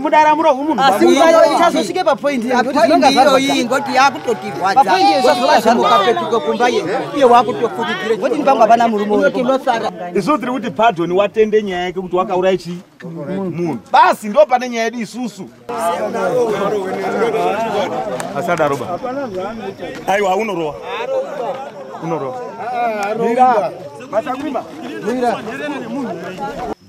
Mudara murovu munhu. Asi uchazosvike pa point ngoti zvinonga zvarwadza. Ngoti yakutotirwadza. Pa point iyo zvamukapetuka kumba ye. Iye wakutofukidzira. Ngoti ndipangu hapana murume uyo. Tinosara. Isu tiri kuti pardon watende nyaya yake kuti wakauraya chi munhu. Basi ndo pane nyaya yedu isusu. Asadaro ba. Aiwa unorowa. Unorowa. Mira. Masakwimba. Mira.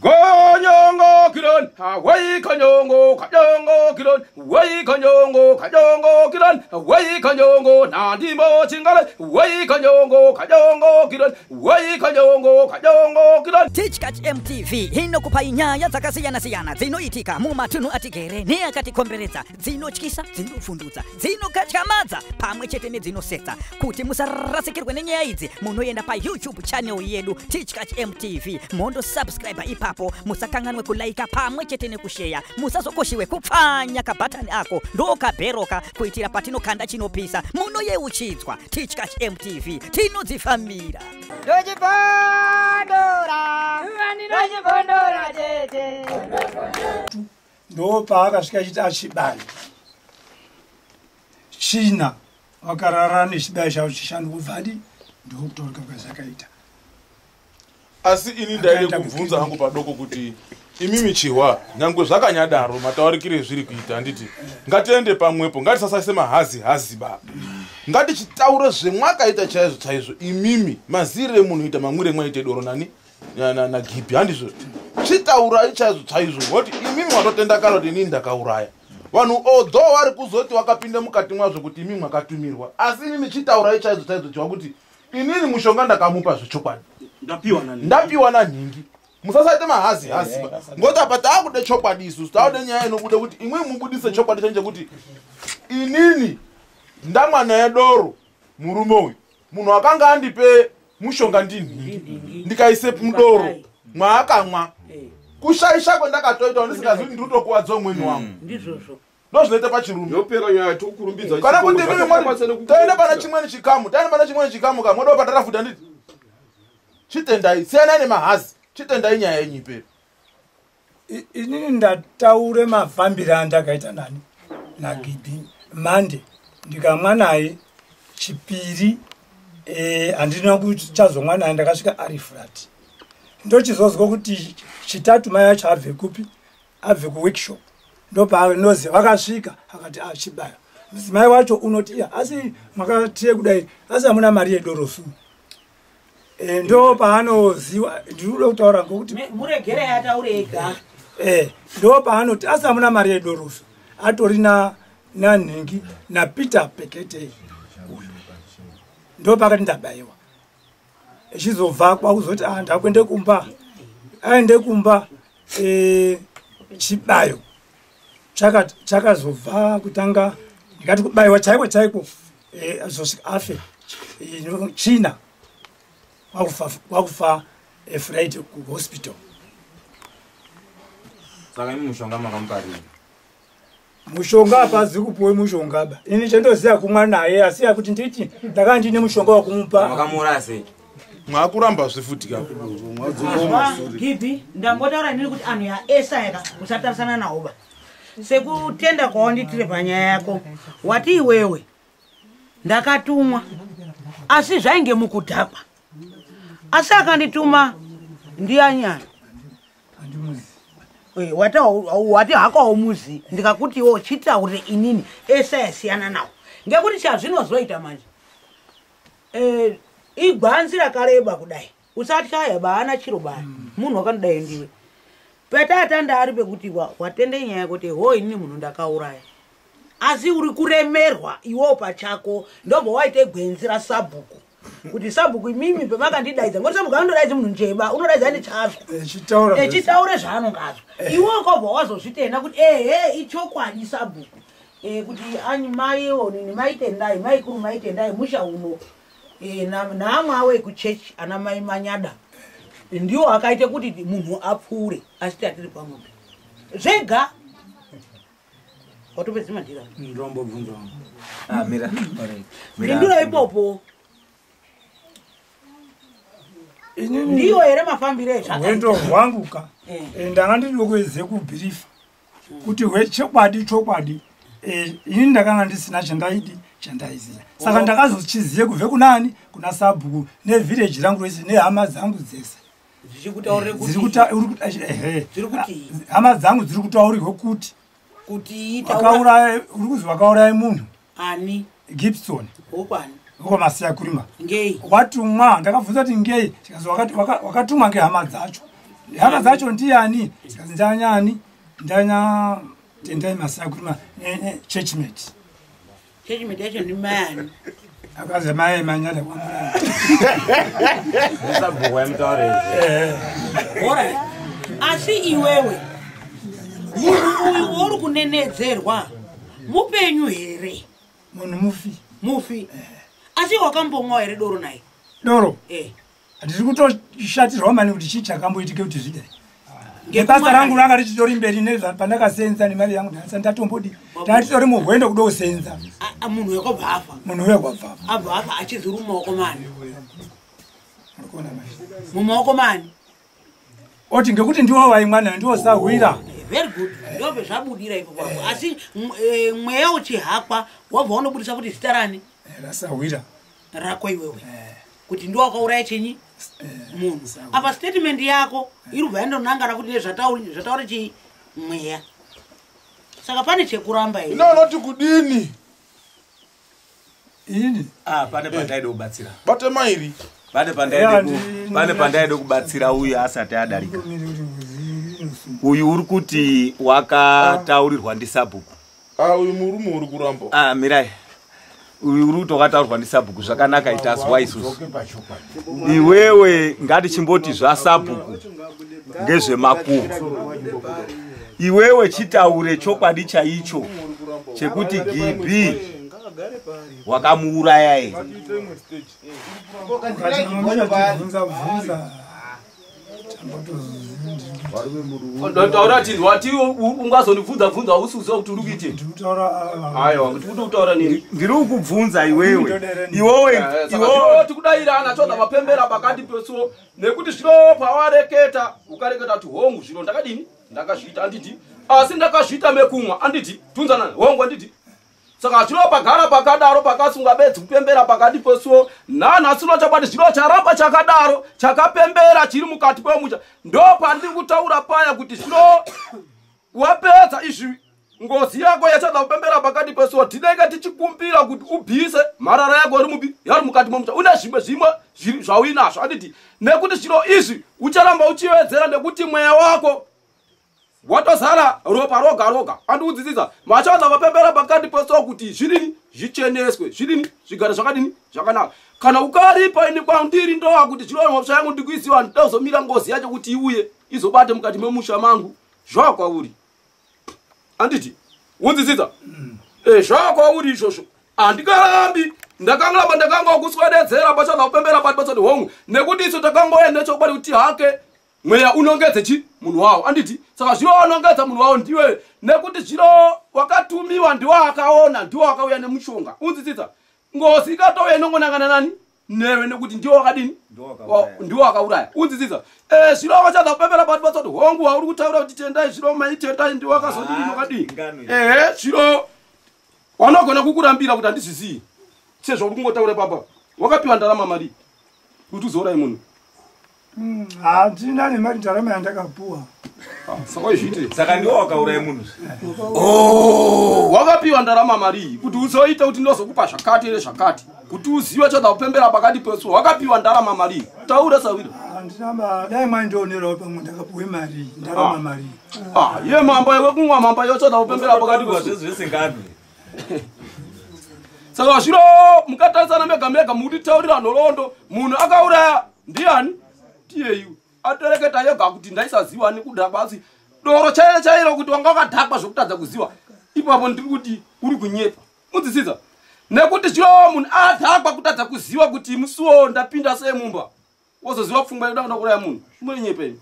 Gonyongo kiron, wei konyongo, kanyongo kiron, wei konyongo, kanyongo kiron, wei konyongo, nandimo chingale, wei konyongo, kanyongo kiron, wei konyongo, kanyongo kiron. Tichkach MTV inokupa nyaya dzakasiyana-siyana dzinoitika mumatunhu atigere neakatikomberedza, dzinotyisa, dzinofundutsa, dzinokatyamadza pamwe chete nedzinosetsa. Kuti musarasikirwe nenyaya idzi, munoenda pa YouTube channel yedu Tichkach MTV, mondo subscribe ipapo, musakanganwe kulaika pamwe chete nekusheya, musazokoshiwe kupfanya kabhatani ako ndokabheroka kuitira patinokanda chinopisa munoyeuchidzwa. Tichkach MTV tinodzifambira. Ndochibondora, ndochibondora tete. Ndo paakasvika achiti achibaya China vakarara nechibaya chavo chishanu kubvadi ndokutorika kwazvakaita. Asi ini ndaide kubvunza hangu padoko kuti imimi Chihwa, nyangwe zvakanyadaro mataurikire zviri kuita, handiti ngatiende pamwepo, ngatisasaise mahazi hazi ba, ngatichitaure zvemwakaita chaizvo chaizvo. Imimi mazirire munhu ita mamwire mwaite doro nani naGibhi, handizvo? Chitaurai chaizvo chaizvo ngoti imimi watotenda kare kuti inini ndakauraya vanhu, although vari kuzoti wakapinda mukati mwazvo kuti imimi mwakatumirwa, asi imimi chitaurai chaizvo chaizvo Chihwa kuti inini mushonga ndakamupa zvechokwadi, ndapiwa nanhingi. Musasaite mahazi hazi ba, ngoti apa taakude chokwadi isusu, taakude nyaya inobude kuti imwe mubudise chokwadi chenje kuti inini ndamwa naye doro murume uyu, munhu akanga andipe mushonga ndinhingi, ndikaise mudoro mwaakamwa, kushaisha kwendakatoita ndisingazivi kuti ndiri kutokuwadza umweni wangu. Ndizvozvo. Ndozvinoita pachirume. Yopera nyaya tokurumbidza. Kana kuti imimi mwati taenda pana chimweni chikamu, taenda pana chimweni chikamu ka modo patarafuta, nditi chitendai, siyanai nemahazi, chitendai nyaya yenyu ipere. Inini ndataure mafambire andakaita nani naGibhi. Mande ndikamwa naye, Chipiri handina kuchazomwa naye, ndakasvika ari flat. Ndochizozwa kuti Chitatu mai acho abve kupi, abve kuworkshop, ndopaanozi vakasvika akati achibaya. Mudzimai wacho unoti iya, asi makatiye kudai, asi hamuna mari yedorosu. Ndo paanoziwa ndinoda kutaura ngokuti muregerei ataure ega. Ndo paanoti asi hamuna mari yedorosu, atori nanhingi naPeter Pekete uyu. Ndo pakati ndabayiwa, echizobva kwakuzoti ah, ndakuende kumba, aende kumba. Chibayo chakazobva kutanga, ndikati kubayiwa chaiko chaiko, azosvika afe China wakufa Friday kuhospital. Saka imi mushonga makamupa rini? Mushonga hapazi kupuwe mushonga ba, ini chendoziva kumwa naye, asi yakuti nditi ndakanga ndine mushonga wakumupa. Makamuuraya sei? Mwakuramba zvefuti ka. Gibhi, ndangotaura inini kuti anhu yaesa yaka usatarisana nawo ba. Sekutenda kwawanditire panyaya yako, wati iwewe ndakatumwa, asi zvainge mukudhakwa, asi akandituma ndiyanyana. Wati hako haumuzi, ndikakuti iwo chitaure inini esa yasiyana nawo, ngekuti chazvinozoita manje igwanzi rakareba kudai, usatyaya baana chiro baya munhu wakandidai ndiwe petata ari pekuti watende nyaya kuti ho inini munhu ndakauraya, asi uri kuremerwa iwewo pachako, ndobva waite gwenzi rasabhuku kuti sabhuku imimi pemakandidaidza, ngoti sabhuku anondodaidza munhu njeba, unodaidza ndichazwa echitaure zvaanonga azwa, iwe ukobva wazozvitenda kuti ehe ichokwadi sabhuku, kuti mai onini maitendai, maikuru maitendai musha uno, naamwe awo ekuchechi ana mai Manyada ndiwo akaite kuti munhu apfuure, asi tatiri pamwe zvega watopedza madhira. Ndombobvunza wangu. Ah, mira. Alright. Pindura ipopo. Inini Ndiwo here mafambiro ezvakaita? Rwendo rwangu ka, ndanga ndiri kuedze kubhirifa. Kuti chokwadi chokwadi, ini ndakanga ndisina chandaidi chandaiziya. Saka ndakazochiziye kubve kunani? Kuna sabhuku nevhireji rangu rese nehama dzangu dzese. Zvichikutaurire kuti Dziri kuta- uri kuti- ehe. Dziri kuti? Hama dzangu dziri kutaurirwe kuti kuti taura wakauraya, uri kuzi wakauraya munhu ani? Gibson. Wokwani? Wokwamasiya kurima. Ngei? Watumwa. Ndakabvunza kuti ngei, tikazi wakatumwa ngehama dzacho. Hama dzacho ndiyani? Tikazi ndanyani, ndanya Tendai Masiya kurima churchmate. Churchmate yacho ndi mayani? Akazi mai manyada kwamurani. Sabhuku waimutaura. Alright. Asi iwewe, munhu uyu wauri kunenedzerwa mupenyu here? Munhu mufi. Mufi. Asi wakambomwawo here doro naye? Doro? Eh. Ndiri kutoshatirwa mani kuti chii chakamboitike kuti zvidai. Ngekumwa Nebasa rangu naye. ranga richitori mberi pandakasenza nemari yangu ndakasa ndatombodi. Ndatitori muhwendo kuda kusenza. Munhu wekobva afa. Munhu wekobva afa. Abva afa achizuru mumaoko mani? Mumaoko mani? Oti ngekuti ndiwo waimwana, ndiwo sahwira. Very good. Ndobve zvabudira ipo papo. Asi mweya uchihakwa wabva wanobudisa kuti zita rani? Rasahwira. Rako iwewe. Kuti ndiwo wakauraya chinyi? Munhu. Apa statement yako iri kubva yandonangana kuti nezvatauri zvatauri chi mweya. Saka pane chekuramba here? Ino unoti kudini? Ini? Ah, pane pandaida kubatsira. Bate mairi. Pane pandaida pane pandaida kubatsira uyu asati adarika. Uyu uri kuti wakataurirwa ndisabhuku. Ah, uyu murume uri kuramba. Ah, mirai. Uyu uri kuti wakataurirwa ndisabhuku zvakanaka, itazwa isusu. Iwewe ngatichimboti zvasabhuku ngezvemakuhwa. Iwewe chitaure chokwadi chaicho chekuti Gibi wakamuuraya here? Bvunza bvunza. Taura tinzwa ti ungazondibvunza bvunza usiuziva kuti uri kuitei. Aiwa, kuti uri kutaura nini? Ndiri kukubvunza iwewe. Iwewe iwewe tikudairana chodza mapembera pakati pesuo nekuti zvino pawareketa ukareketa kuti hongu zvino ndakadini ndakazviita anditi, asi ndakazviita mekumwa anditi, tunzanana hongu anditi. Saka zvino pagara pakadaro pakasunga bedzi kupembera pakati pesuo nanhasi unochabati zvino charamba chakadaro chakapembera chiri mukati pemusha. Ndo pandiri kutaura paya kuti zvino wapedza izvi ngozi yako yachada kupembera pakati pesuo, tinenge tichikumbira kuti ubvise mharara yako iri mupi yari mukati memusha. Une zvimwe zvimwe zvauinazvo anditi, nekuti zviro izvi ucharamba uchiwedzera nekuti mweya wako watozara ropa roga roga. Andikudzidzisa machada vapembera pakati pesuo kuti zvidini zvicheneswe, zvidini zvigare zvakadini zvakanaka. Kana ukaripa ini kwandiri ndowa kuti zviro mhosva yangu ndikuisiwa, ndozomira ngozi yacho kuti iuye izobate mukati memusha mangu zvakwauri anditi. Unzidzidza zvakwauri izvozvo handikarambi. Ndakangaramba ndakangokuswededzera pachada kupembera pati pasati hongu, nekuti isu takangoenda nechokwadi kuti hake mweya unongedze chi munhu wawo anditi. Saka zviro wanongedza munhu wawo ndiwe, nekuti zviro wakatumiwa ndiwo akaona, ndiwo akauya nemushonga. Unzidzidza ngozi ikatouya inongonangana nani newe nekuti ndiwo wakadini ndiwo akauraya. Unzidzidza zviro wachada kupembera pati pasati hongu wauri kutaura kuti tendai zviro mai tendai ndiwo akazodini wakadini. Ehe, zviro wanogona kukurambira kuti handizvizii sezvo uri kungotaura papa wakapiwa ndarama mari kuti uzouraye munhu. Handina nemari ndarama yandakapuwa. Saka izviite. Saka ndiwo wakauraya munhu. Oh, wakapiwa ndarama mari kuti uzoita kuti ndozokupa zvakati nezvakati kuti uzive choda kupembera pakati pesu. Wakapiwa ndarama mari. Taura sawira. Handina dai mwandionerawo pamwe ndakapuwe mari, ndarama mari. Ah, ye mamba iwe kumwa mamba yochoda kupembera pakati pesu. Zvese ngazvi. Saka zviro mukatarisana mega mega mutitaurira nhoroondo munhu akauraya ndiani? Tiyeyu atereketa yega kuti ndaisaziwa nekudhakwa, asi doro chairo chairo kuti wanga wakadhakwa zvekutadza kuziwa ipapo ndiri kuti uri kunyepa. Unzwisisa nekuti zviro munhu adhakwa kutadza kuziwa kuti musuwo ndapinda sei mumba wozoziwa pfungwa yekuda kuda kuuraya munhu munonyepa imi.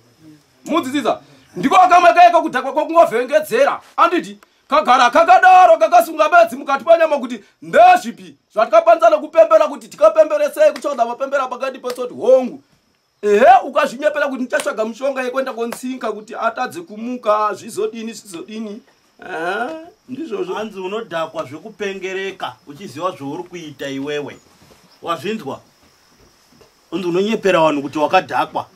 Munzwisisa ndiko kamwe kaiko kudhakwa kwakungovhengedzera anditi kagara kakadaro kakasunga bedzi mukati panyama kuti ndezvipi zvatikakwanisa kupembera kuti tikapembere sei kutsvaga mapembera pakati pesoti hongu. Ehe, ukazvinyepera kuti ndichatsvaga mishonga yekuenda konsinka kuti atadze kumuka zvizodini zvizodini. Ndizvozvo. Hanzi unodhakwa zvekupengereka uchiziva zvauri kuita iwewe. Wazvinzwa? Unzi unonyepera vanhu kuti wakadhakwa.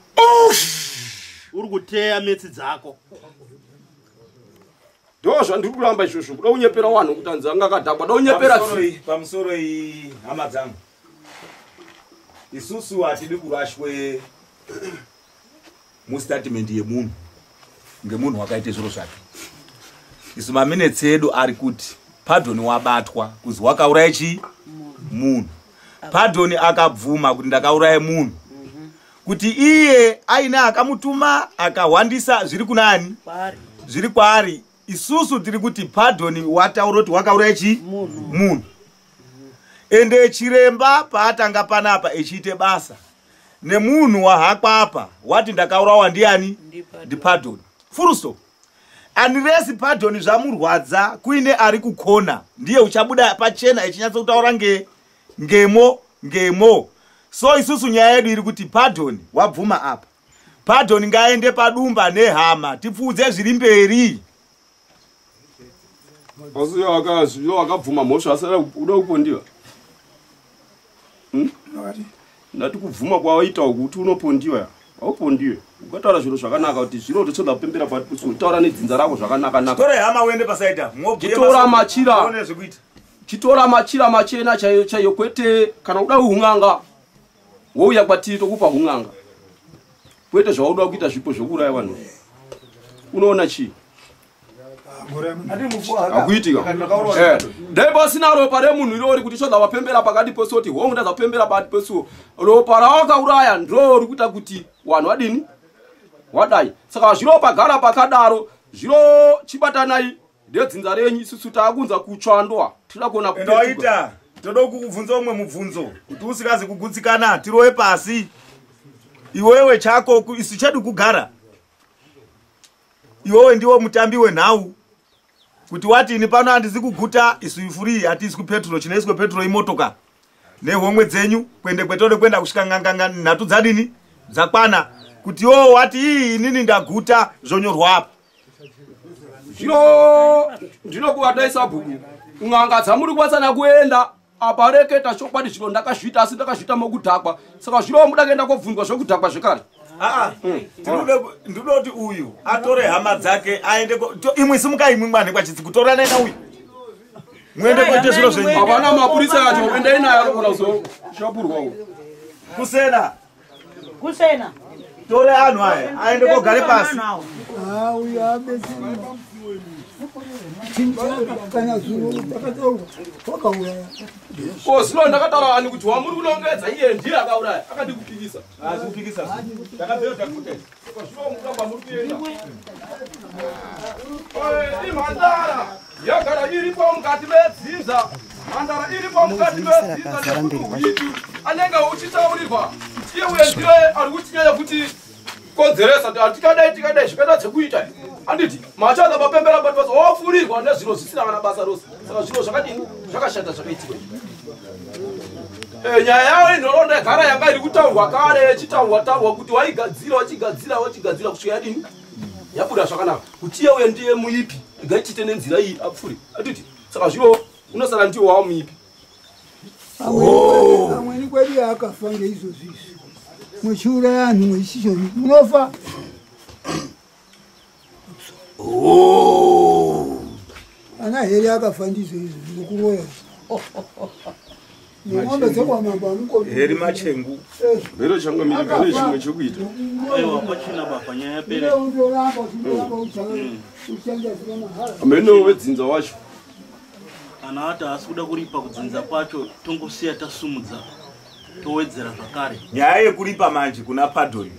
Uri kuteya metsi dzako. Ndo zvandiri kuramba izvozvo, kuda kunyepera vanhu kuti hanzi anga akadhakwa, da kunyepera. Pamusoro iyi, hama dzangu, isusu hatidi kurashwe mustatement yemunhu ngemunhu wakaita zviro zvake. Isu maminetsi edu ari kuti Pardon wabatwa kuzi wakauraya chi munhu. Pardon akabvuma kuti ndakauraya munhu, kuti iye aine akamutuma akahwandisa, zviri kunani? Zviri kwaari. Isusu tiri kuti Pardon wataura kuti wakauraya chi munhu. Ende chiremba paatanga panapa echiite basa nemunhu wahakwa apa wati ndakaurawa ndiani? NdiPardon. Full stop. Unless Pardon zvamurwadza kuine ari kukona, ndiye uchabuda pachena echinyatsa ngemo ngemo. So isusu nyaya yedu iri kuti Pardon wabvuma apa, Pardon ngaende padumba nehama, tipfuudze zviri mberi. Asi iye akabvuma mhosva asara uda kupondiwa. Ndati kubvuma kwawaita uku kuti unopondiwa, haupondiwe. Ukataura zviro zvakanaka kuti zviro totsvoda kupembera pati, taura nedzinza rako zvakanaka naka. Tore hama uende pasaida. Chitora machira. Chitora machira machena chaiyo chaiyo, kwete kana uda uhung'anga wouya kwatiri tokupa hung'anga, kwete zvauda kuita zvipo zvokuuraya vanhu. Unoona chii akuitika? Dai pasina ropa remunhu irori kuti tsvoda wapembera pakati pesuo, kuti hongu ndazapembera pakati pesuo, ropa rawakauraya ndo riri kuita kuti vanhu vadini wadai. Saka zviro pagara pakadaro, zviro chibatanai ndedzinza renyu, isusu taakunza kutsvandoa tinoda kuona. Endaita toda kukubvunza umwe mubvunzo kuti usikazi kugutsikana tirowe pasi. Iwewe chako isu chedu kugara. Iwewe ndiwo mutambi wenhau kuti wati ini pano handizi kuguta, isu ifuri hatiiswi petro, chinoiswe petro imotoka nehomwe dzenyu kuende kwetode kuenda kusvika nganganga nhatu dzadini dzakwana, kuti iwewe wati ii inini ndaguta, zvonyorwa apa. Zvino ndinokuvatai sabhuku, n'anga dzamuri kubatsana kuenda apa reketa chokwadi, zviro ndakazviita asi ndakazviita mokudhakwa. Saka zviro muda kuenda kobvunzwa zvokudhakwa zvekare. Ndinoda kuti uyu atore hama dzake aende imwe simuka imwe mwana kwachitsi kutorana na uyu muende koite zviro zvenyu. Hapana mapurisa acho, endai naye anogona kuzoshapurwa uko. Kusena. Kusena. Tore anhu aya aende kogare pasi. Uyu abetsera kana zuro takatorwa wakauraya. Ko zino ndakataura ani kuti wamuri kunongedza iye ndiye akauraya, akadi kupikisa. Hazi kupikisa. Takabvira takuta. Saka zvino muramba muri kuenda. Imhandara yagara iripo mukati medzinza. Mhandara iripo mukati medzinza nekuti anenge uchitaurirwa kuti iye uye ndiye ari kutinyanya kuti konzeresa tikadai tikadai zvikaita dzekuita. Handiti machada mapembera pati pasi wafurirwa nezviro zvisina kana basa rose. Saka zviro zvakadini zvakashata zvakaitika. Nyaya yawo inhoroondo yagara yanga iri kutaurwa kare, ichitaurwa taurwa kuti waigadzira wachigadzira wachigadzira kusvika yadini yabuda zvakanaka kuti iye uye ndiye muipi, ngatiite nenzira iyi apfure. Handiti saka zviro unosara ndiwo wamuipi. Amweni kwedu akafa ngeizvozvo izvi, mwechiuraya anhu mwechichoni munofa. Ana heri akafa ndizvo izvo zvinokuroya. Nemombe dzekwamambo amukoni. Heri machengu. Mbero changu miri pane chimwe chokuita. Aiwa pachina baba nyaya yapera. Ameno wedzinza wacho. Kana ati haasi kuda kuripa kudzinza kwacho tongosiya tasumudza towedzera zvakare. Nyaya yekuripa manje kuna Pardon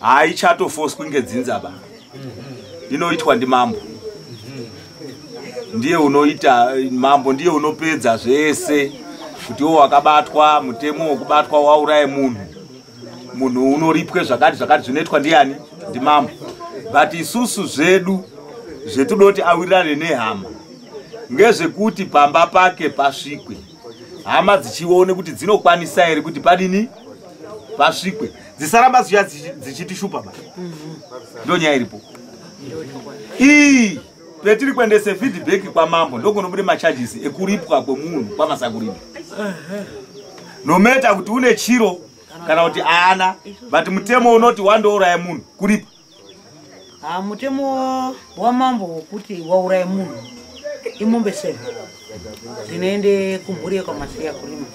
haichatofoswi ngedzinza ba. Inoitwa ndimambo. Ndiye unoita mambo, ndiye unopedza zvese kuti iwo wakabatwa mutemo wekubatwa wauraye munhu, munhu unoripwe zvakati zvakati, zvinoitwa ndiani? Ndimambo. But isusu zvedu zvetudoti awirirane nehama ngezvekuti pamba pake pasvikwe, hama dzichione kuti dzinokwanisa here kuti padini pasvikwe, dzisaramba dzichitishupa ba. Ndo nyaya iripo iyi. Petiri kuendese feedback kwamambo ndokunobude macharges ekuripwa kwemunhu kwamasakurima. No matter kuti une chiro kana kuti aana, but mutemo unoti wandouraya munhu kuripa. Ha, mutemo wamambo wokuti wauraya munhu imombe 7 dzinoende kumhuri yekwaMasiya kurima.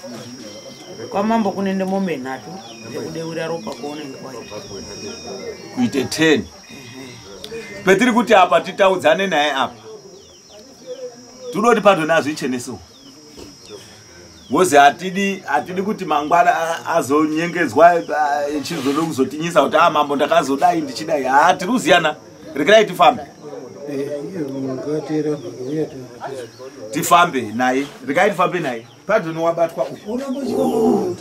Kwamambo kunoende mombe 3 dzekudewira ropa kwaunenge waita. Kuite 10. Petiri kuti apa titaudzane naye apa. Tinoti padona azvichenesewo. Ngozi hatidi kuti mangwana azonyengedzwa echizoda kuzotinyisa kuti mambo ndakazodai ndichidai. Tiri kuziyana. Rekerai tifambe. Tifambe naye. Rekerai tifambe naye. Padoni wabatwa uyu.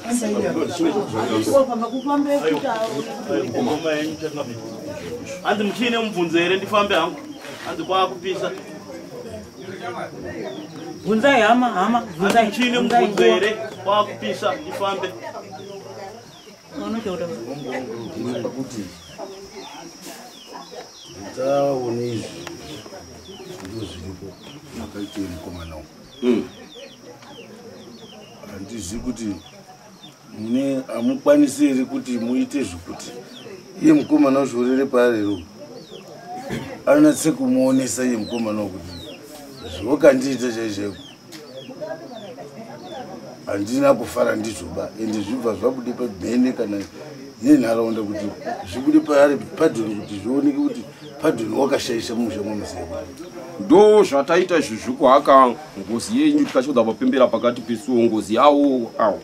Hanzi muchiine mubvunzo here ndifambe hangu. Hanzi kwakupisa. Bvunzai hama hama, bvunzai. Muchiine mubvunzo here kwakupisa ndifambe. Kuti taone izvi ndo zviripo makaite mukomana uyu. Handizivi kuti mune hamukwanisi here kuti muite zvekuti iye mukomana ucho urere paarero anatse kumuonesa iye mukomana kuti zvokandiita chaizvaiko handina kufara ndizvoba ende zvibva zvabude pamhene kana nenharaunda kuti zvibude paari Padhoni kuti zvioneke kuti Padhoni wakashaisha musha mwaMuzeya. Ndo zvataita izvozvo kuhaka ngozi yenyu tikachodza papembera pakati pesuo ngozi yawo awo.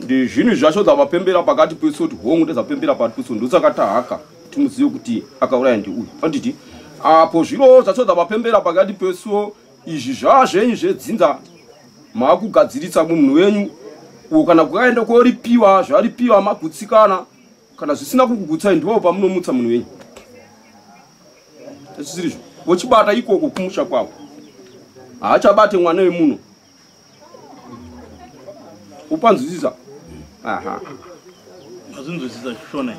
Ndi zvinhu zvachodza papembera pakati pesuo kuti hongu ndezapembera pakati pesuo ndosaka tahaka timuzive kuti akauraya ndi uyu. Anditi apo zviro zvachodza papembera pakati pesuo izvi zvazvenyu zvedzinza makugadziritsa munhu wenyu uwo kana kukaenda koripiwa zvaripiwa magutsikana kana zvisina kukugutsai ndiwo pamunomutsa munhu wenyu. Zvisizvo vochibata ikoko kumusha kwavo. Haachabate mwana wemuno. Upanzwisisa? Aha. Mazinzwisisa shona.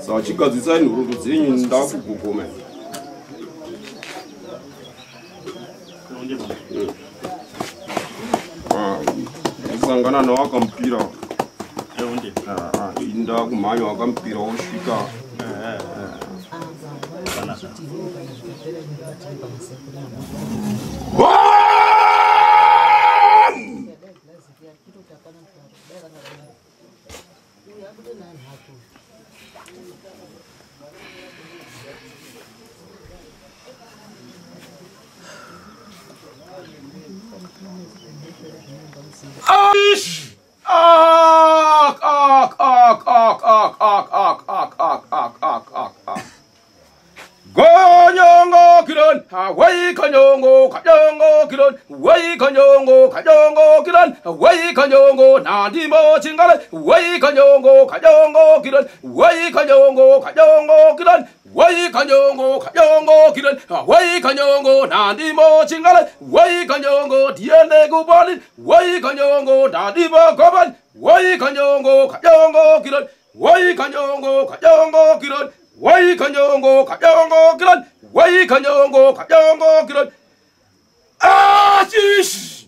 Saka chigadzisai nhoroondo dzenyu ndakugogoma. Ndasangana nawo akampira. Ndakumhanya wakampira wosvika. Aish! Ak, ak, ak, ak, ak, ak, ak, ak, ak, ak, ak, ak, ak. Gonyongo kiron, wei kanyongo, kanyongo kiron, wei kanyongo, kanyongo kiron, wei kanyongo, nandimo chingale, wei kanyongo, kanyongo kiron, wei kanyongo, kanyongo kiron, wei kanyongo, kanyongo kiron, wei kanyongo, nandimo chingale, wei kanyongo, diende kubali, wei kanyongo, nandimo kobali, wei kanyongo, kanyongo kiron, wei kanyongo, kanyongo kiron. Wei kanyongo kanyongo kiran, wei kanyongo kanyongo kiran. Ashish!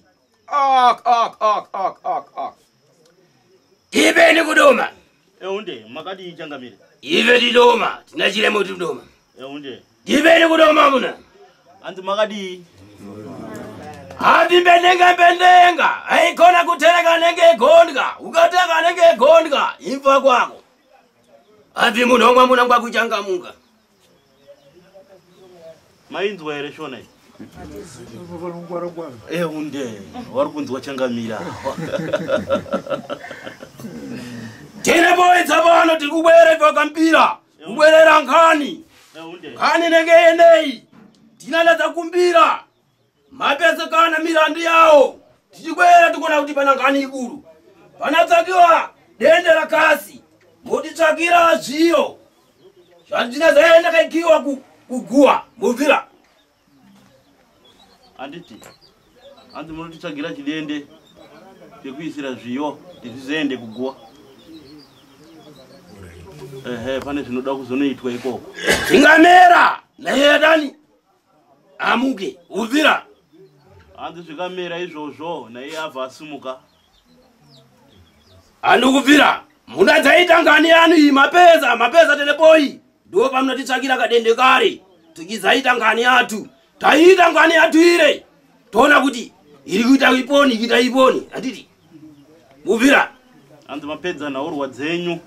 Ak ak ak ak ak ak. Ibe ni kudoma. Eunde makadi changamire. Ibe didoma, tinachiremo tidoma. Eunde. Ibe ni kudoma muna. Anzi makadi. Havi mbenenga mbenenga, haikona kutereka nenge gondga, ukateka nenge gondga, imfa kwako. Havi munhu omwe munangwa kuchangamuka. Mainzwa here shona iyi? Eunde, wari kunzwa changamira. Tine boedza pano tiri kubwere pakampira, kubwerera nkhani. Nkhani nenge yenei, tinanatsa kumbira. Mapese kana mirandu yawo. Tichikwera tikona kuti pana nkhani ikuru. Panatsakiwa dende rakasi. Motitsvakira zviyo. Zvandinazaenda kaikiwa kuguwa mubvira. Anditi. Anzi munotitsvagira chidende chekuisira zviyo zvizoende kuguwa. Ehe, pane zvinoda kuzonoitwa ikoko. Zvingamera naiye dani amuke ubvira. Hanzi zvikamera izvozvo naiye abva asimuka. Andikubvira muna dzaita ngani yanu iyi mapeza mapeza telepoi ndo pamunotitsvakira kadende kare tichizaita ngani yatu taiita ngani yatu ire toona kuti iri kuita iponi ikuita iponi handiti mubvira. Hanzi mapedza nhaurwa dzenyu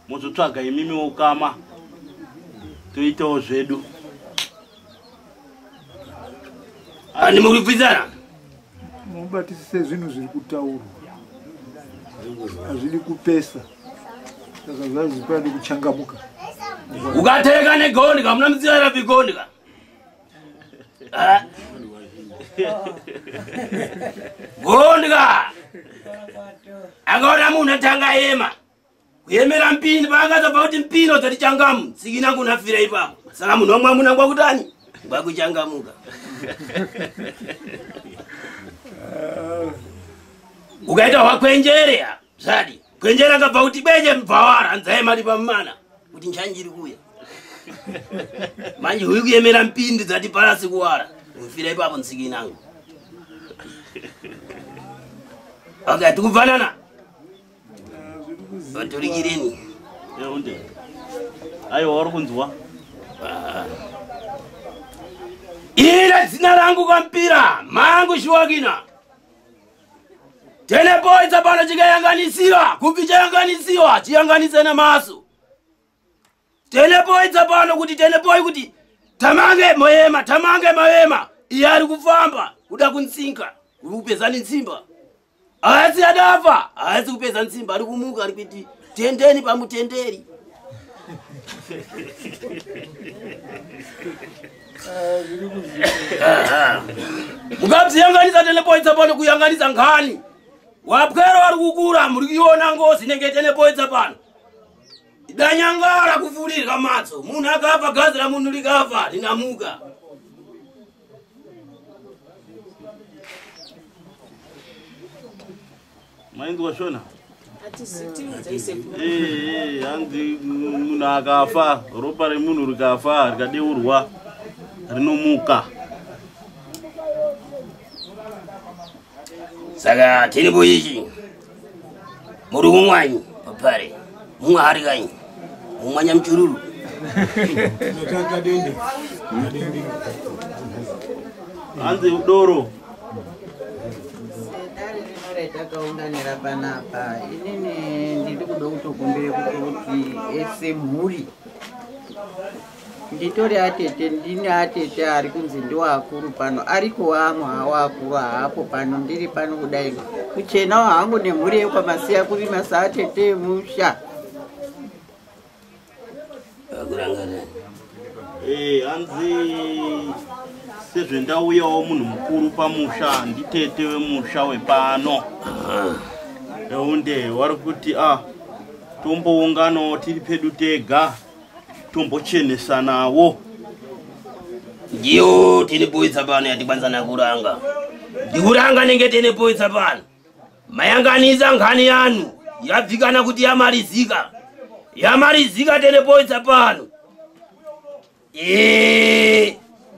mozotsvaga imimi wokama toitawo zvedu. Ani murikubvidzana mubatisise zvinhu zviri kutaurwa hazvidi kupesa saka zvazvipade kuchangamuka. Ukateka negondya muna mudziva rapi gondya. Gondya akaona munhu atanga yema kuyemera mpini paakazobva kuti mpino dzatichangamu tsikina kunafira ipapo. Saka munhu wamwamuna ngwakutani ngwakuchangamuka. Ukaita hwakwenjere zvadi kwenjere akabva kuti benje mubvawara nzai mari pamumana kuti nchanjiri kuya manje uri kuyemera mpindi dzati parasi kuwara mfira ipapo ntsikinangu. Okay, tikufanana vaturikireni. Eunde aiwa uri kunzwa ila dzina rangu kampira mangu shuwakina tenepoidza pano chikayanganisiwa kupi chayanganisiwa chiyanganise namaso tenepoidza pano kuti tenepoi kuti tamange moyema tamange mayema iye ari kufamba kuda kunzinga uri kupezani nzimba asi adafa haasi kupeza nzimba ari kumuka ari kuti tendeni pamutenderi. Mukabziyanganisa tenepoidza pano kuyanganisa ngani wapwero ari kukura muri kuiona ngozi inenge tenepoidza pano danyangara kufurirwa matso munhu akafa gazi ramunhu rikafa rinamuka. Mainzwa shona? Hanzi munhu akafa ropa remunhu rikafa rikadeurwa rinomuka. Saka tiripo ichi muri kumwanyi papare mumwe hari kanyi mumwanya muchururu Hanzi udoro takaunganira panapa inini ndiri kuda kutokumbire kuti ese mhuri nditori atete ndini atete ari kunzi ndiwaakuru pano ariko amwe hawo akuru haapo pano ndiri pano kudai kuchenawo hangu nemhuri yekwamasiya kurima saatete emusha. Hanzi sezvendauyawo munhu mukuru pamusha nditete wemusha wepano eunde wari kuti tombounganawo tiri pedu tega tombochenesanawo. Ndiyo tenepoidza pano yatikwanisa kuranga ndikuranga nenge tenepoidza pano mayanganisa ngani yanu yabvikana kuti yamarizika yamarizika tenepoidza pano.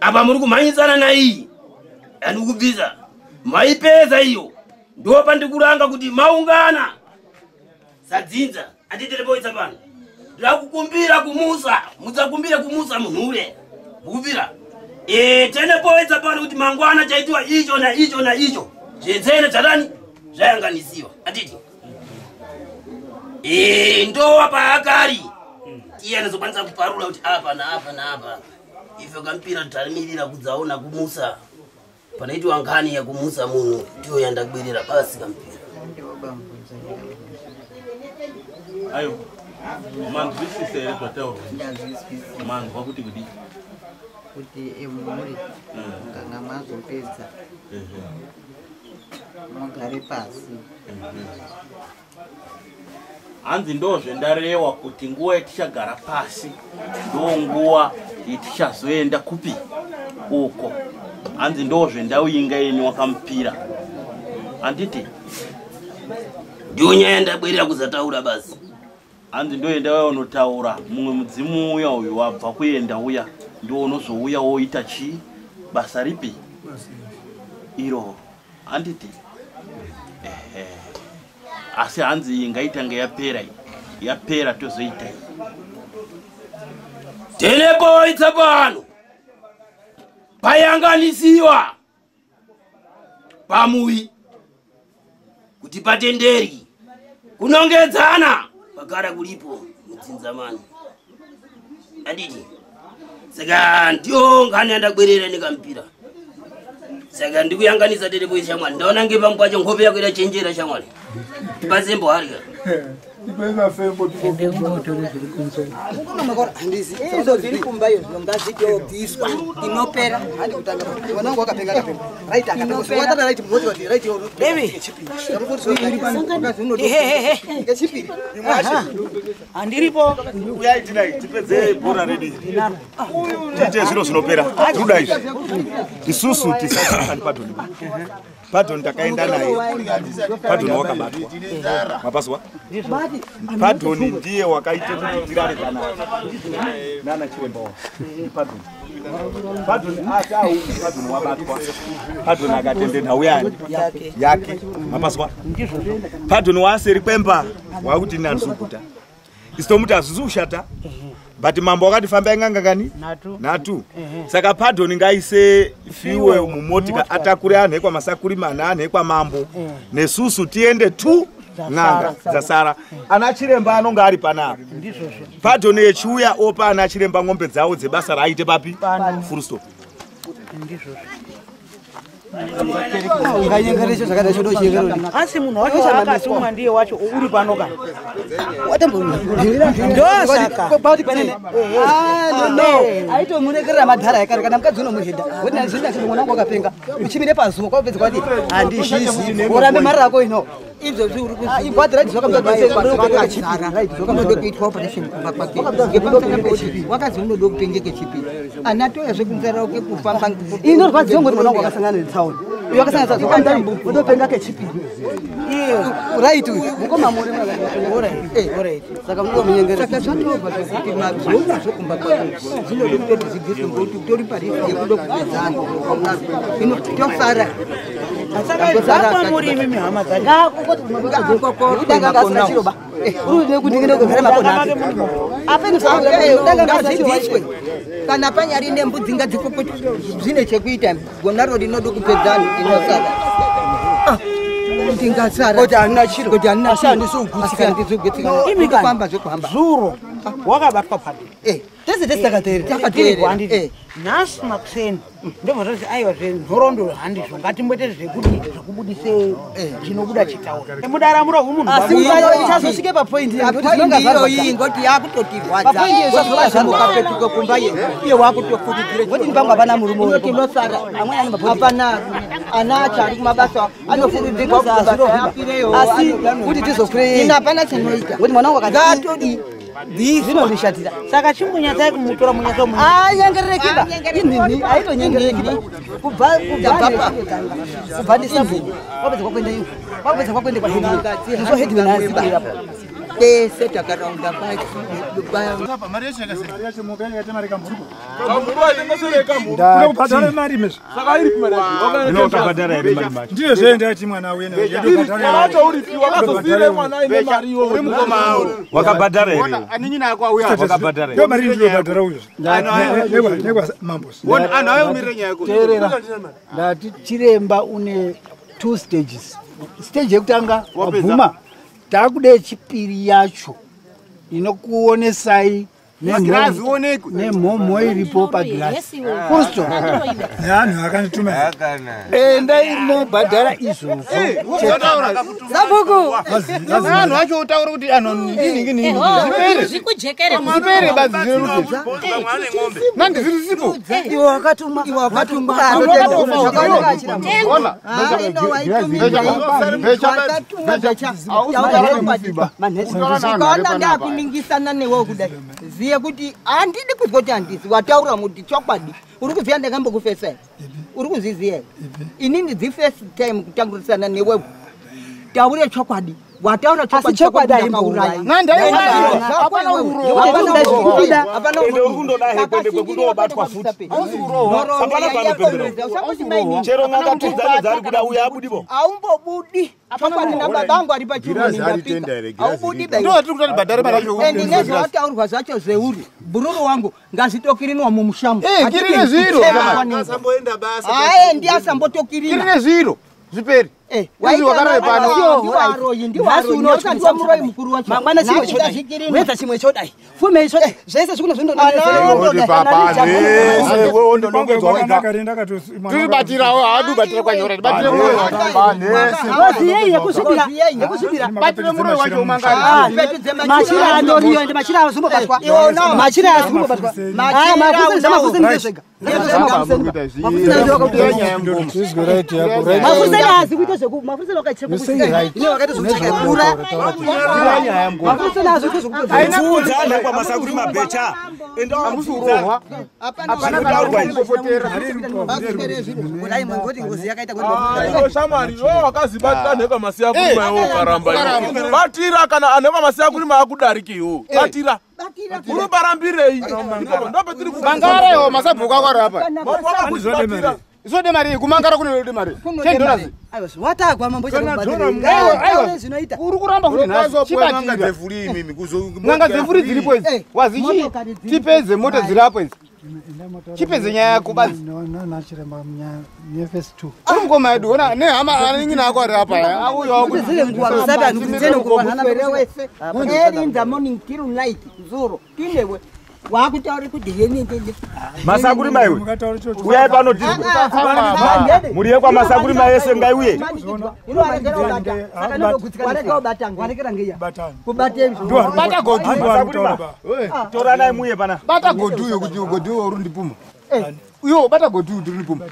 Apa muri kumhanyisana naiyi andikubvisa maipedza iyo ndo pandikuranga kuti maungana sadzinza atiterepoidza pano ndirakukumbira kumusa mudzakumbire kumusa munhure mukubvira tenepoidza pano kuti mangwana chaitiwa icho na icho na icho zvetsene zvadani zvayanganisiwa atiti ndowa paakari iye anozokwanisa kuparura kuti apa naapa naapa ife kampira tarimirira kudzaona kumusa panoitwa ngani yakumusa munhu ndiyo yandagwirira basi kampira. Ayo manzwisisa here zvataurwa? Manzwa kuti kudii? Kuti emhuri kana mazopedza mugare pasi. Hanzi ndozvendarewa kuti nguva yetichagara pasi ndo nguva yetichazoenda kupi uko. Hanzi ndozvendauinga yeni wakamupira handiti ndiyo nyaya ndabwerera kuzataura basi. Hanzi ndoenda uya unotaura mumwe mudzimu uya uyu wabva kuenda uya ndiwo unozouya woita chii basa ripi iro handiti ehe asi hanzi iyi ngaitange yapera iyi yapera tozoita iyi Teneboi tsapano payanganisiwa pamuyi kuti patenderi kunongedzana pagara kulipo mudzinza mani anditi saka ndiyo ngani andagwerera nekamupira saka ndikuyanganisa teneboi shamwari ndaona ngepamwe pacho nkhope yako irachenjera shamwari tipazembo harya Izo zviri kumba izvo ngazvitobviswa inopera. Mwanangu wakapenga akapenga. Right akapenga. Watata right moti wati right Baby. Ngechipiri. Handiripo. Uyai tinai tipedze bhora redu iri. Tiite zviro zvinopera. Tikuda izvi. Isusu tisasani Pardon. Pardon takaenda naye. Pardon wakabatwa. Mapaswa? Pardon ndiye wakaite kuti tirare panapa. Nana chiremba wa. Pardon. Pardon ati au Pardon wabatwa. Pardon akatende nhau yani yake. Mapaswa? Pardon waaseri kwemba wakuti ini handisi kuguta. Isitomuti hazvisi kushata. But mambo wakati fambai n'anga ngani? Nhatu. Saka Pardon ngaise fiwe mumotika atakure anhu ekwaMasakurima neanhu ekwamambo. Nesusu tiende tu n'anga dzasara. Ana chiremba anonga ari panapa. Pardon yechiuya opa ana chiremba ng'ombe dzavo dzebasa raaite papi? Full stop. Unganyengerecho zvakadai chodo chinyengero. Asi munhu wacho akatumwa ndiye wacho uri pano ka. Ndosaka. Pauti panene. Ah no no. Aitomurekerera madhara yakare kana mukadzi unomuhedha. Woti ndazvinda kuti mwana wangu wakapenga. Uchimire pazuva kwapedza kwati handizvizi. Urambe mari rako ino. Izvozvi uri Ibhadhi right unoda kuitwa operation kumba kwake ngepamusana pekuti wakazi unoda kupenge kechipiri ana toya zvekunzara uke kufamba Inorwadziwa ngoti mwana wangu wakasangana netsaona. Uyu wakasangana netsaona. Unopenga kechipiri. Right uyu. Mukoma muri Alright. Saka munomunyengerera. Saka zvatobva zvekuti mazvoona zvokumba kwako zvinoda kutoti zvibviswe ngokuti utori parisi yekuda kupedza anhu ino tofara. Saka dzakwamuri imimi hama dzacho. Ngazvibviswe kana panyari nembudzi ngadzikokoti zvine chekuita gonaro rinoda kupedza anhu tinosara ndingasara Kuti handina chiro. Kuti handina Asi handisi kugutsikana. Asi handisi kugutsikana. Imi kani? Kufamba zvekuhamba. Zuro wakabatwa Pardon. Tese tese takateerera. Takateerera. Handiti. Nhasi makuseni ndobva zvati aiwa zvenhoroondo handizvo ngatimboite zvekuti zvekubudise chinobuda chitaura. Mudaramuro hwemunhu. Asi uchazosvike papoint iyo ngekuti zvinonga Papoint zvarwadza. iyoyi ngoti yakutotirwadza. Papoint iyo zvazvova zvarwadza. Ukapetuka kumba ye iye wakutofukidzira. Ngoti ndipangu hapana murume Ino uripo. tinosara. Amweni ane mabhodhi. Hapana ana acho ari kumabasa anofurudzirwa Zvinonzi kubasa apireyo. Asi kuti tizokwirei. Ino hapana chinoita. Ngoti mwana wangu akati Ngatodi zvinondishatira. Saka chimbonyatsai kumutora munyatso mu. Anyengererekiba. Inini aitonyengererekiba. Kubva kubva kubva ndisabhuku. Kwapedza kwakuenda iyo. Kwapedza kwakuenda kwa headman. Muso headman aziba. Tese takaraunda pasi. Unokubhadhara mari mezvo. Saka iri mari yacho. Inokabhadhara here mari macho? Ndiyo zvaenda mwana wena. Wacho uripi wakazosire mwana aine mari iwo. Uri mukoma awo. Wakabhadhara here? Anin'ina ako auya. Wakabhadhara Ndiyo here? mari ndinobhadhara uyo. Nekwa mambo. Anhu aumirire nyaya yako. Teerera. Ndati chiremba une two stages. Stage yekutanga wabvuma. Takuda yechipiri yacho inokuonesai Magirazi onekwe. nemhomho iripo pagirasi. Full stop. Neanhu akandituma. Endai mobhadhara izvozvo. Sabhuku. Anhu acho otaura kuti anhu ningi ningi. Zvipere. Zvikujekere. Zvipere badzi zverudzi. Nandi zviri sipo. Iwe wakatumwa. Iwe wakatumwa. Ona. Ukaona ndakuningisana newe kudai ziye kuti handidi kuzwa kuti handisi wataura muti chokwadi uri kuziya ndakambokufesa here uri kuzviziya here inini the first time kutangurisana newewe taure chokwadi Wataura Asi chokwadi haimbourayi. N'anga haiurayi. Hapana urowa. Hapana Ende uri kundoda kuende kwekundobatwa futi. Hapana panopemberwa. Chero n'anga tudzacho dzari kuda uya abudipo. Aumbobudi. Chokwadi nababangu ari Girazi haritenda here, girazi Aubudi ritenda. Ndo hatiri kutoti bhadhare mari yacho. Endi nezvawataurwa zvacho zveuri. Bhururu wangu ngazvitokirinwa mumushamu. Eh, kirine zviro. Asamboenda basa. Aye ndi asambotokirina. Kirine zviro. Zviperi. Izvi wakarare pano. Mangwana chimwe chodai. Wedza chimwe chodai. Fume chodai. Zvese zvikuno Uri papa zvese wewe wondonongedzwa wega. Tiribatirawo haadi kubatira kwanyora tibatire muroyi wacho. Ngozi yei yekusvibira. Yekusvibira. Batire muroyi wacho umangari. Machira andoriyo ende machira azombobatwa. Machira azombobatwa. Ah, mafuseni zvamafuseni ndezvega. Mafuseni haazi kuita zveku mafuseni wakaicheka You say right. Ine wakaita zvekucheka kura. Mafuseni haazi kuita zvekupedza. Pfuudza anhu kwamasakuri mabhecha. Enda urohwa. Zvinotaurwa izvi. Kudai mwengoti ngozi yakaita Iwe shamwari iwe wakazibatira nhekwa masiya kurima iwe ukaramba iwe. Batira kana anhekwa masiya kurima akudariki iwe. Batira. Unobarambirei? Ndopetiri Mangara iwo masabhuku ako ari apa. Kuzibatira. Izode mari kumangara kune mari. $10. Aiwa watagwa mambo Kana dhora aiwa, aiwa. zvinoita. Uri kuramba kuti nhasi Unozopuwa n'anga chibatira. dzevhuri imimi kuzo N'anga dzevhuri dziripo idzi. Wazichi tipedze mota dziri apo idzi. Chipedze nyaya yako badzi. Nachiremba nefesi 2. Uri mukoma yedu ona nehama anin'ina ako ari apa. Auya Zile nguwa musabe anhu kudzene kuwanana wese early in the morning till night zuro tinewe wakutaura kuti yenendende Masakuri maiwe. Uyai pano tizwe. Mhuri yekwamasakuri maese ngaiuye. Bata godhu. Toranai muye pana. Bata godhu uyo kuti godhu uyo uri ndipuma. Uyo bata godhu uyo uri ndipuma.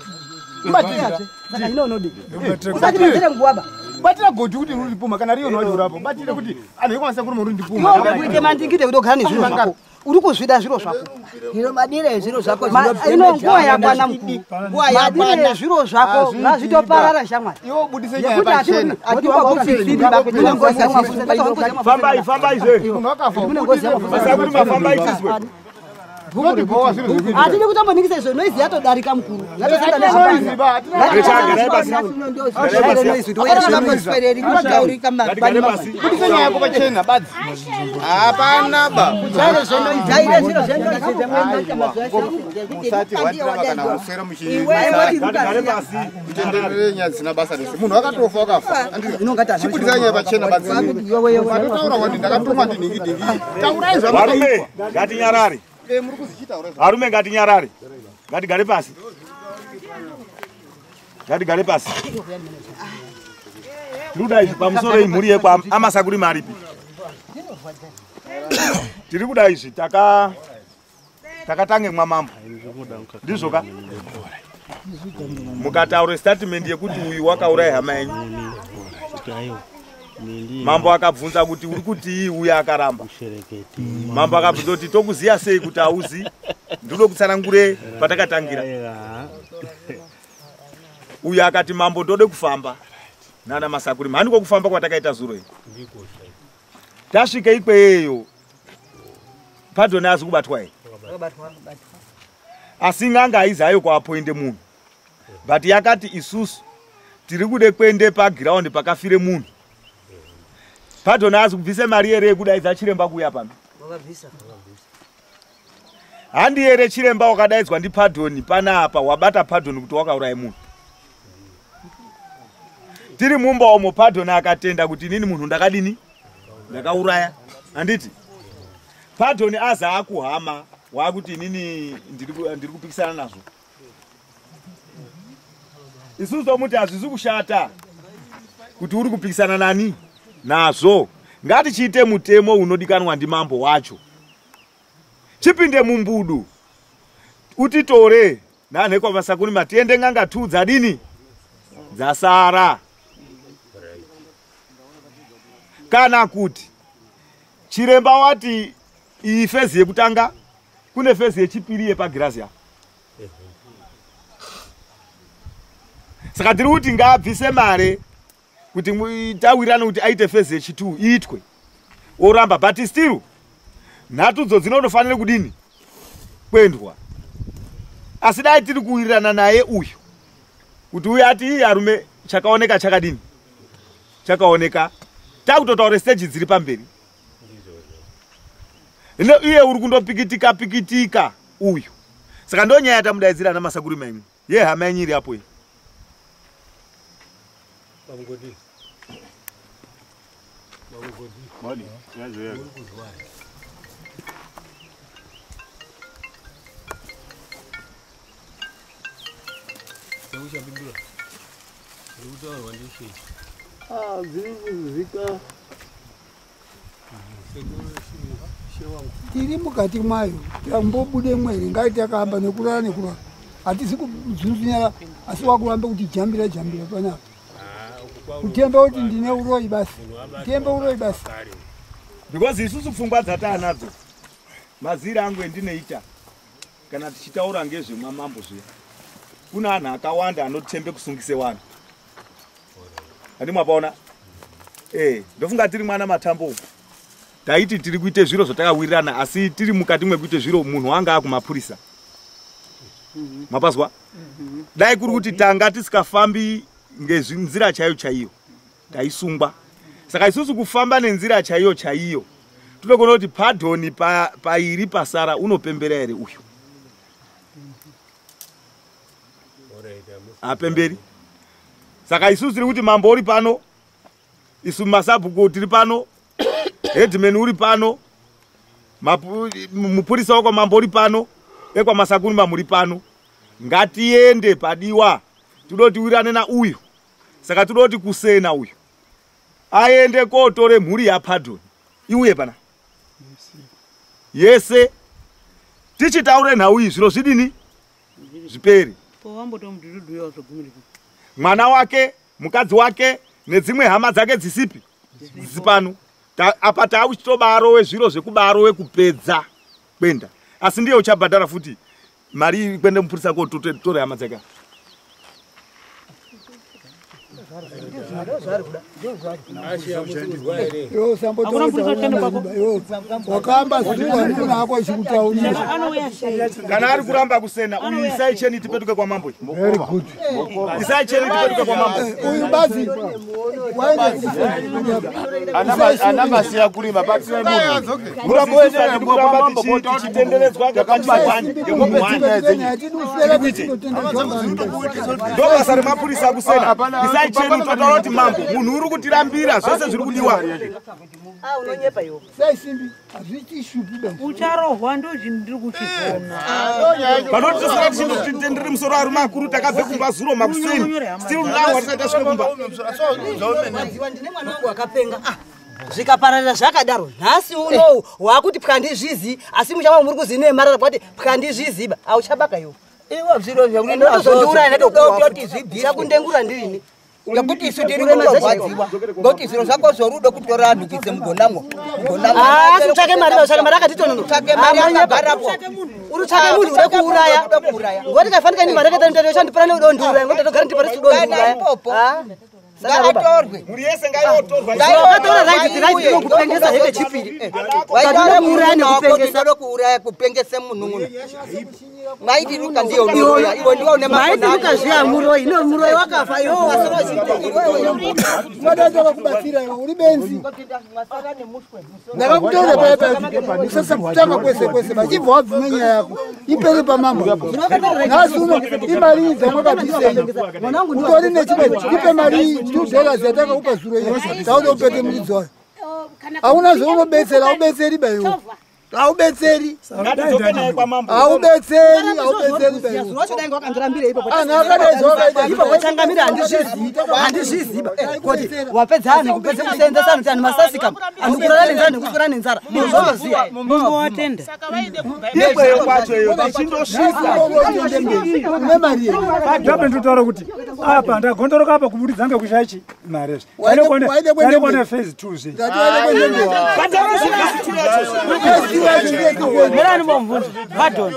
Batira. Saka ino unodi. Usati pedzere nguwa ba. Batira godhu kuti uri ndipuma kana riyo wacho urapo. Batira kuti anhu ekwamasakuri uri ndipuma. Iwe uri kuite mandingide kuti ugare nezviro zvako. Uri kuzvida zviro zvako. Hino madire ezviro zvako Ino nguwa yakwana mukuru. Nguwa Madire yakwana. ezviro zvako ngazvitoparara shamwari. Iwe ubudise nyaya Nekuti pachena. Fambai, fambai zve. Munhu akafa. Masakuri mafambai tizwe. Unotibhowa zviro zvekuita. Hatidi kutomboningisa izvo noizi yatodarika mukuru. Hatina noise ba, hatina Budise nyaya yako pachena badzi. Hapana ba. Musati watiramba kana kuswera muchitenderere nyaya dzisina basa rese. Munhu akatofa wakafa. Chibudisai nyaya pachena badzi. Matotaura wati ndakatumwa ndinhingi dhingi. Taurai Varume zvamakaitwa. ngatinyarare. Eh, muri kuzichitaura zva- Varume ngatinyarare. Ngatigare pasi. Ngatigare pasi. Tiri izvi pamusoro imhuri yekwa amasakuri maripi. Tiri kuda izvi taka takatange mwamambo. Ndizvo ka? Mukataura statement yekuti uyu wakauraya hama yenyu. Mambo akabvunza kuti uri kutii uyu akaramba. Mambo akabvunza kuti tokuziya sei kuti hauzi ndinoda kutsanangure patakatangira. Uyu akati mambo ndode kufamba nana masakuri handiko kufamba kwatakaita zuro iyi. Tasvika ikweyo Padoni azi kubatwa here asi n'anga haizi hayo kuapoinde munhu but yakati isusu tiri kude kuende pagiraundi pakafire munhu. Padoni azi kubvise mari here yekudaidza chiremba kuuya pano. Handi here chiremba wakadaidzwa ndiPadoni panapa wabata Padoni kuti wakauraya munhu. Tiri mumba umo Padoni akatenda kuti inini munhu ndakadini ndakauraya handiti. Padoni aza akuhama waakuti inini ndiri kupikisana nazvo. Isusu tomuti hazvisi kushata kuti uri kupikisana nani nazvo. Ngatichiite mutemo unodikanwa ndimambo wacho. Chipinde mumbudu utitore nanhekwa masakuni matiende n'anga tu dzadini dzasara. Kana kuti chiremba wati iyi fezi yekutanga kune fezi yechipiri yepagirazi apa. Saka tiri kuti ngaabvise mare Kuti tawirane kuti aite phase yechi2 iitwe. Oramba but still nhatudzo dzinotofanira kudini? Kuendwa. Asi dai tiri kuwirirana naye uyu. Kuti uyu ati iye arume chakaoneka chakadini? Chakaoneka. Takutotaura stage dziri pamberi. Ino iye uri kundopikitika pikitika uyu. Saka ndo nyaya yatamudaidzira ana Masakuri maimwe. Ye hama yenyu iri apo iyi. Babungodi. Babungodi. Mali, yazo. Ah, zvirikuzika. Tiri mukati mwayo, tambobude mwere, ngai takahamba nekurara nekurara. Hatisi kudzunzunyara, asi wakuramba kuti jambira jambira panapa. Kutemba kuti ndine uroyi basi. Kutemba uroyi basi. Because isusu pfungwa dzataanadzo, mazira angu endinoita, kana tichitaura ngezvemwamambo zviya, kuna anhu akawanda anotembe kusungise vanhu. Handi mwapaona? Ndofunga tiri mwana Matambo uku. Taiti tiri kuite zviro zvatakawirirana asi tiri mukati mwekuite zviro munhu wanga akumapurisa. Mapazwa? Dai kuri kuti tanga tisikafambi ngenzira chaiyo chaiyo taisungwa. Saka isusu kufamba nenzira chaiyo chaiyo tinogona kuti pardon pairi pasara unopembera here uyu? Apemberi. Saka isusu tiri kuti mambo uri pano, isu masabhuku tiri pano, headman uri pano, mupurisa wako mambo uri pano, ekwa Masakuri mamuri pano. Ngatiende padiwa, tudoti wirane na uyu. Saka tudoti kusena uyu aende kotore mhuri ya Pardon iuye pana yese tichitaure nhau iyi zviro zvidini zviperi. Mwana wake, mukadzi wake nedzimwe hama dzake dzisipi dzisipano. Apa taakuchitobarowe zviro zvekubarowe kupedza kwenda, asi ndiye uchabhadhara futi mari kwende mupurisa kotora hama dzake. Wakamba zuva nduna ako chikutaurira. Kana ari kuramba kusena uyu isai cheni tipetuke kwa mambo. Very good. Isai cheni tipetuke kwa mambo. Uyu bazi waende ana masiya kurima batsira munhu. Muramba kuramba tichitenderedzwa ngakachibani. Ndo basa remapurisa kusena. Isai cheni totaura kuti mambo munhu uri kutirambira zvose zviri kudiwa. Unonyepa iwe. Sai simbi hazvitishupi basi. Ucharohwa ndo ndiri kuchizona. Panoti tosara tichindotendere musoro arume akuru takabve kumba zuro makuseni. Still now hatisati tasvika kumba. Ndine mwana wangu akapenga. Zvikapararira zvakadaro nhasi unowu wakuti pwandizvizi asi muchama muri kuzine marara kwati pwandizviziba auchabaka iwe. Iwe zviro zvaunozondiuraya ndototi zvibviswe. Chakundengura ndirini. Ngekuti isu tiri kutorwadziwa ngekuti zviro zvako zvorudo kutora anhu kuise mugonamwo. Asi utsvake mari, utsvake mari akatitonono. Utsvake mari akagarapo. Uri utsvake munhu ude kuuraya. Ngoti kafanika ni mari akatitonono yoshandipura neudo ndiuraya ngoti tatogara ndipari sudo ndiuraya. Ngaatorwe. Mhuri yese ngayotorwa. Wakatora right right inokupengesa hebe chipiri. Waitara kuuraya nekupengesa. Kuuraya kupengesa munhu munhu. Maiti Luka ndiyo unoya. Iwe ndiwe une makona. Maiti Luka zviya muroi. No muroi wakafa iwe wasoro Wadaza vakubatsira iwe uri benzi. Ndakakutora paya paya. Usasakutanga kwese kwese vachibva wabvuma nyaya yako. Ipere pamambo. Nhasi uno imari dzamwakabvisei. Utori nechimwe ipe mari $2 yatakakupa zuro iyo. Tauda upete muridzi wayo. Hauna zvaunobetsera, haubetseri ba iwe. Haubetseri. Haubetseri, haubetseri ba iwe. Zuva dai wakandirambira ipapo. Anhu akadai zvakaita. Ipapo changamira handizvizivi. Handizvizivi. Kuti wapedza anhu kupedza kuseenzesa anhu kuti anhu masasika. Anhu kurara nenzara nekuswera nenzara. Munozviziva. Mungu watenda. Ikweyo kwacho iyo tichindosvika. Une mari here? Padhabe ndotaura kuti apa ndagondoroka apa kubudidza ngekushaya chi mari izvi. Waide kwende Tarekone phase 2 zve. Ndati waide kwende mberi. Phase Mirani mbomvunza. Pardon.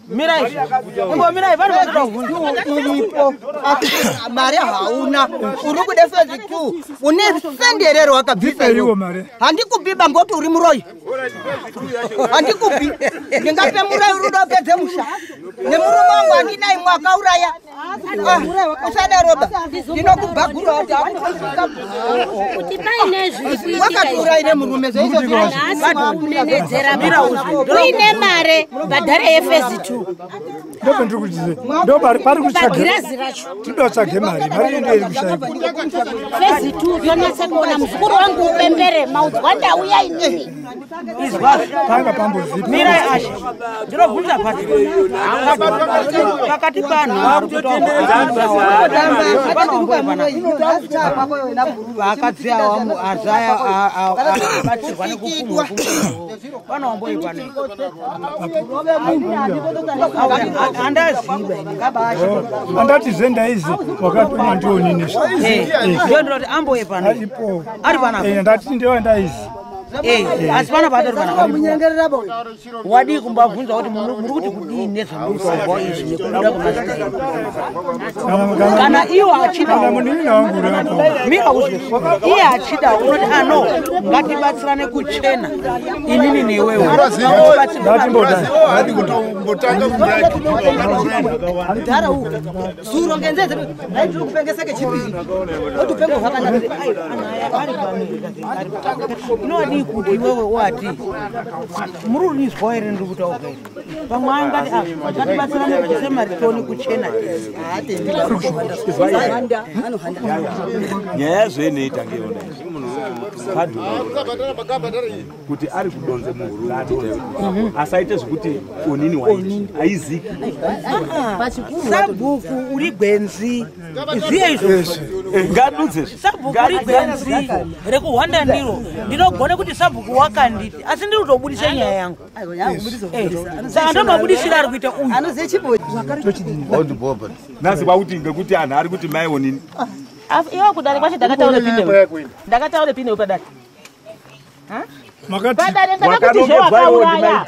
Mirai. Ngo mirai vanhu vanoda kubvunza. Iripo. Mari hauna. Uri kuda phase 2. Une senderero wakabvisa iwe. Handikubiba ngoti uri muroyi. Handikubi. Ndingape muroyi uri kuda kupedze musha. Nemurume wangu handinai mwakauraya. Usadaroba. Ndinokubhagura kuti hakukusvika. Kuti paine zviri kuitika. Wakatiuraire murume zvaizvo. Kunenedzera uine mare bhadhare yefezi 2. Ndobva ndiri kuti ndo pari kutsvaga Pagirazi racho. tinoda kutsvaga mari mari ndo iri kushaikwa. Fezi 2 tonatsa kuona muzukuru wangu upembere maudzwa ndauya inini. Panga pambozipa. Mirai ashe. Ndinobvunza pasi. Pakati panhu vakadzi ava azaya abatsirwa nekupumwa pano wamboyi pano handaziva Andatizve ndaizi wakatuma ndionini. Ndiyo ndinoti amboye pano ari panapa. Ndati ndiwa ndaizi. Asi pana patori panapa wadii kumbabvunza kuti muri kuti kudii nezvamurikumbwa izvi nekuda kwemazita kana iwo achida mira uzwe iye achida unoti ano ngatibatsirane kuchena inini newewe. Mudhara uyu zuro ngenzeze ndaitiri kupengeseke chipiri oti upengo hwakanaka. Inodii kuti iwewe wati muri kurizwa here ndiri kutaura here pamwe angati ngatibatsirane kubvise mari tione kuchena tese. Nyaya zvoinoita ngeyona kuti ari kudonze munhu adonze asaite zvekuti onini waiti aiziki. Sabhuku uri gwenzi zviye izvozvo. Ngadudze. Sabhuku uri gwenzi rekuhwanda ndiro ndinogone kuti sabhuku wakanditi asi ndiri kutobudisa nyaya yangu. Saka ndomabudisira ari kuita uyu. Nhasi kwakuti ngekuti anhu ari kuti mai onini. Iwe kudare kwacho ndakataura pine. Ndakataura pine padare. Padare ndakakuti zvewakauraya.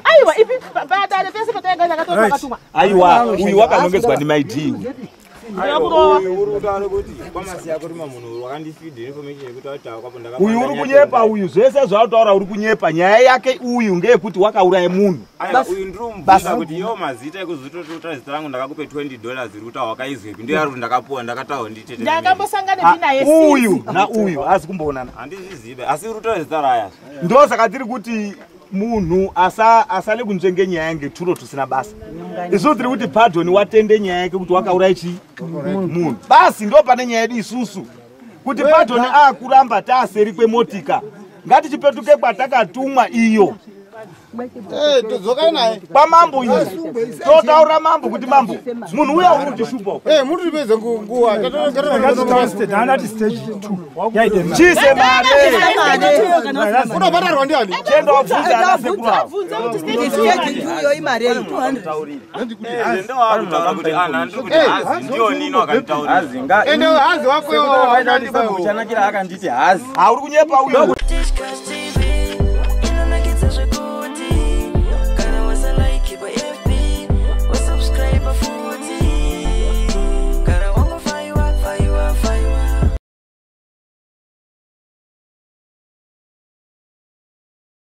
Aiwa ipi padare pese patainga ndakatora pakatumwa. Aiwa uyu wakanongedzwa ndimaidii. Uyu uri kunyepa uyu zvese zvautaura uri kunyepa nyaya yake uyu ngeyekuti wakauraya munhu. Uyu ndiri kuti iwo mazita ekuzototora zita rangu ndakakupe $20 iri kuti wakaizwepi ndiyo ari kuti ndakapuwa ndakataura nditete. Ndakambosangana naye uyu na uyu asi kumboonana. Handizvizive asi uri kutora zita raya. Ndosaka tiri kuti munhu asale kunzvenge nyaya ngeturo tusina basa. Isusu tiri kuti Pardon watende nyaya yake kuti wakauraya chii munhu. Basi ndo pane nyaya yedu isusu kuti Pardon akuramba taaseri kwemotika ngatichipetuke kwatakatumwa iyo. Todzokai naye kwamambo iyo totaura mambo kuti mambo munhu uya uri kutishupa muri tipedze nguva. Andati stage 2 chise mare unobhatarwa ndiani? Chenda wabvunza ana sekuru avo. Stage 2 yo imari yei 200. Ndowakutaura kuti anhu andiri kuti hazi ndiyo nini wakanditaurira. Ende hazi wako Chanakira akanditi hazi. Hauri kunyepa uyu. Discuss.